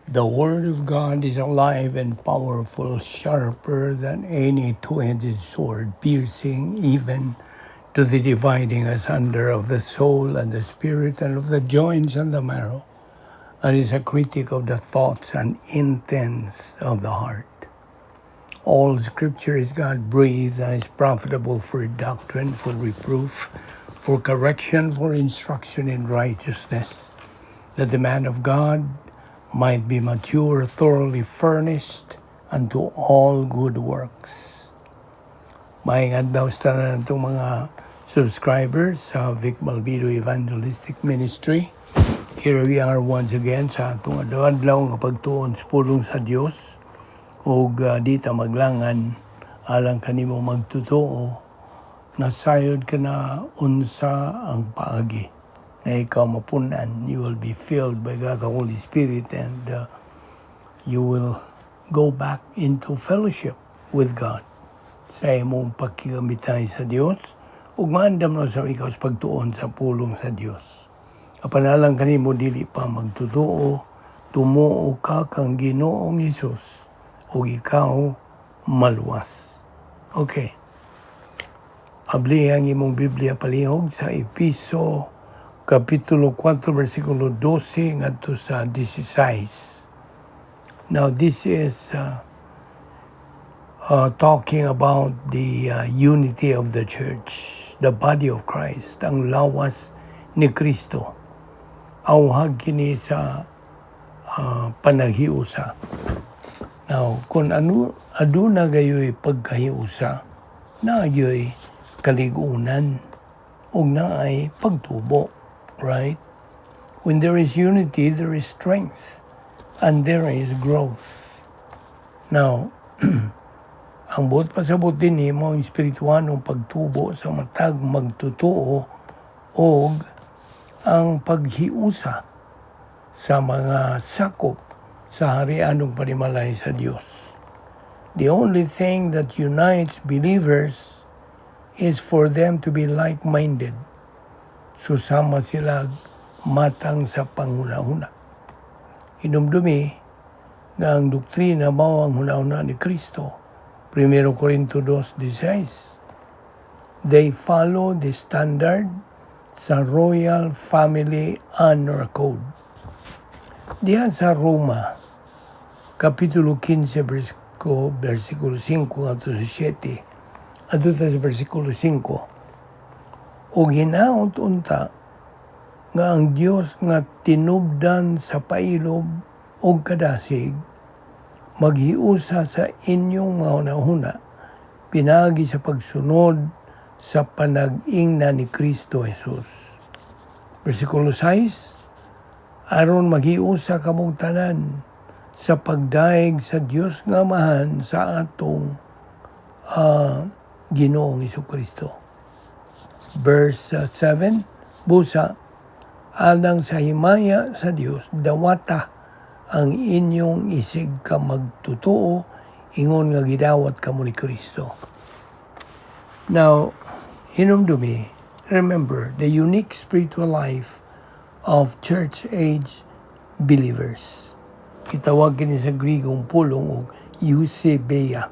The Word of God is alive and powerful, sharper than any two-edged sword, piercing even to the dividing asunder of the soul and the spirit and of the joints and the marrow, and is a critic of the thoughts and intents of the heart. All Scripture is God breathed and is profitable for doctrine, for reproof, for correction, for instruction in righteousness, that the man of God might be mature, thoroughly furnished unto all good works. Maayong adlaw sa tanan natong mga subscribers sa Vic Malvido Evangelistic Ministry. Here we are once again sa atong adlaw nga pagtuon sa pulong sa Dios ug di ta maglangan alang kanimo magtotoo nasayod ka na unsa ang paagi na ikaw mapunan. You will be filled by God the Holy Spirit and you will go back into fellowship with God sa imong pakigamitay sa Dios ug maandam na sa ikaw sa pagtuon sa pulong sa Dios. Apan alang kanimo dili pa magtotoo, tumuo ka kang Ginoong Hesus ug ikaw maluwas. Okay. Abli ang imong Biblia palihog sa Episo Kapitulo 4, versikulo 12 ngadto sa 16. Now this is talking about the unity of the church, the body of Christ, ang lawas ni Kristo. Awhag kini sa panaghiusa. Now, kung ano aduna gayoy pagkahiusa, naa'y kaligunan ug naay pagtubo, right? When there is unity, there is strength and there is growth. Now, ang buot pasabot dinhi mao ang espirituhanong pagtubo sa matag magtotoo og ang paghiusa sa mga sakop sa harianong panimalay sa Dios. The only thing that unites believers is for them to be like-minded. Susama sila matang sa panghuna-huna. Hinumdumi nga ang doktrina mao ang huna-huna ni Kristo. 1 Corinto 2:16. They follow the standard sa Royal Family Honor Code. Diha sa Roma, Kapitulo 15, versikulo 5 ngadto sa 7. Adto ta sa versikulo 5. Ug hinaot unta nga ang Dios nga tinubdan sa pailob ug kadasig maghiusa sa inyong mga hunahuna pinaagi sa pagsunod sa panag-ingna ni Kristo Jesus. Versikulo 6, aron maghiusa kamong tanan sa pagdayeg sa Dios nga Amahan sa atong Ginoong Kristo. Verse 7, busa alang sa himaya sa Dios, dawata ang inyong isig ka magtotoo ingon nga gidawat kamo ni Kristo. Now, hinumdumi, remember the unique spiritual life of church age believers. Gitawag kini sa Grigong pulong og eusebeia.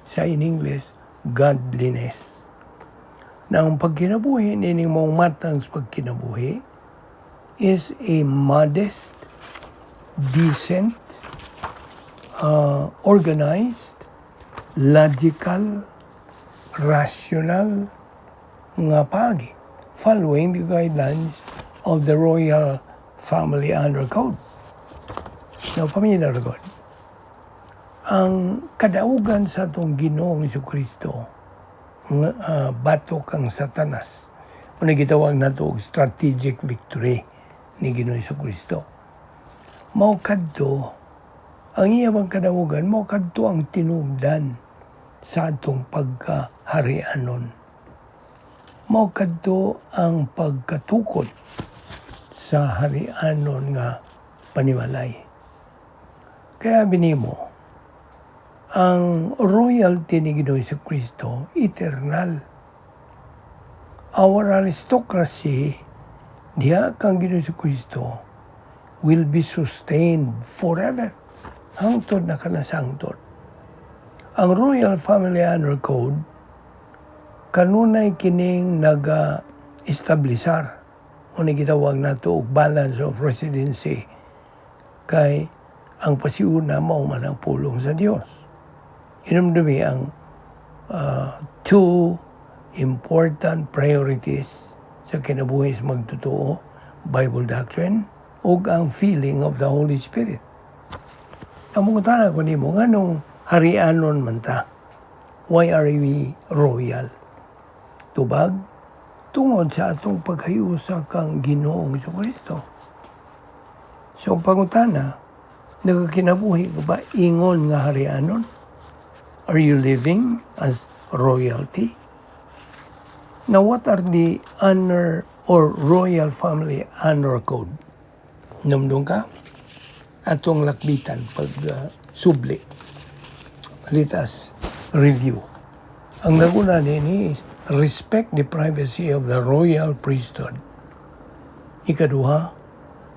Sa in English, godliness. Na ang pagkinabuhi nining maong matang sa pagkinabuhi is a modest, decent, organized, logical, rational nga paagi, following the guidelines of the Royal Family Honor Code. Now, paminaw God. Ang kadaugan sa atong Ginoong Kristo nga batok kang Satanas. Una gitawag nato og strategic victory ni Ginoong Kristo. Mao kadto ang iya bang kadaugan, mao kadto ang tinubdan sa atong pagkaharianon. Mao kadto ang pagkatukod sa harianon nga panimalay. Kaya binimo, ang royalty ni Ginoong Kristo eternal. Our aristocracy diha kang Ginoong Kristo will be sustained forever. Hangtod na kanasangtod. Ang Royal Family Honor Code kanunay kining naga-establisar o gitawag nato og balance of residency kay ang pasiuna mao man ang pulong sa Dios. Hinumdumi ang two important priorities sa kinabuhi sa magtotoo, Bible doctrine ug ang filling of the Holy Spirit. Ang mangutana ko nimo, nganong harianon man ta? Why are we royal? Tubag, tungod sa atong paghiusa kang Ginoong Kristo. So, ang pangutana, nagakinabuhi ka ba ingon nga harianon? Are you living as royalty? Now, what are the honor or royal family honor code? Hinumdom ka? Atong lakbitan pag subli. Let us review. Ang naguna nini is respect the privacy of the royal priesthood. Ikaduha,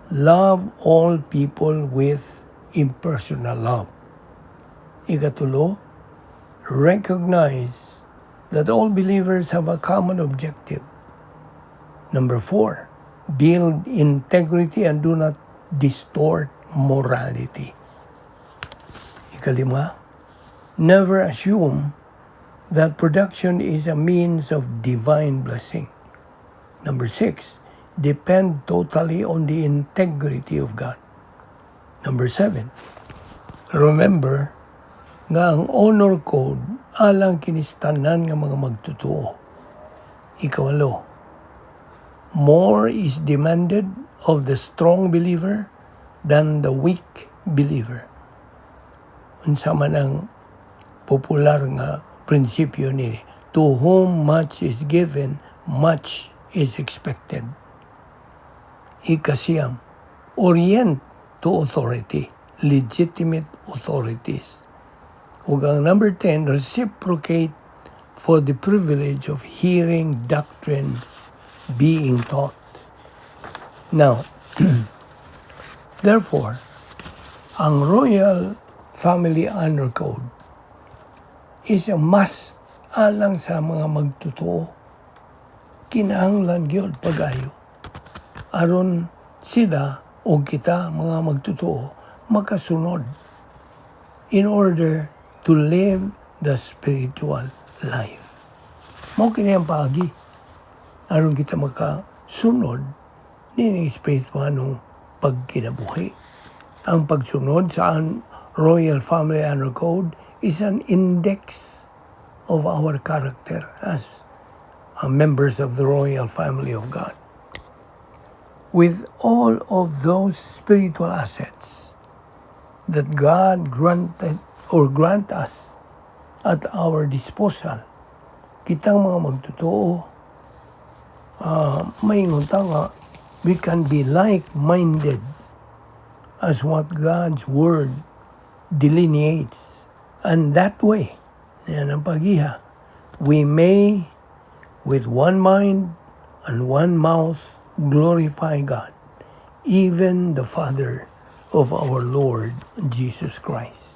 love all people with impersonal love. Ikatulo, recognize that all believers have a common objective. Number four, build integrity and do not distort morality. Ikalima, never assume that production is a means of divine blessing. Number six, depend totally on the integrity of God. Number seven, remember nga ang honor code alang kini sa tanan nga mga magtotoo. Ikawalo, more is demanded of the strong believer than the weak believer. Unsa man ang popular nga prinsipyo ni, "To whom much is given, much is expected." Ikasiyam, orient to authority, legitimate authorities. Ug ang number 10, reciprocate for the privilege of hearing doctrine being taught. Now, therefore, ang Royal Family Honor Code is a must alang sa mga magtotoo. Kinahanglan gyud pag-ayo. Aron sila o kita mga magtotoo makasunod in order to live the spiritual life. Mao kini ang paagi aron kita makasunod nining espirituanong pagkinabuhi. Ang pagsunod sa Royal Family Honor Code is an index of our character as members of the royal family of God. With all of those spiritual assets that God granted or grant us at our disposal, kitang mga magtotoo, maingon ta nga, we can be like-minded as what God's Word delineates. And that way, yan ang pagiha, we may, with one mind and one mouth, glorify God, even the Father of our Lord Jesus Christ.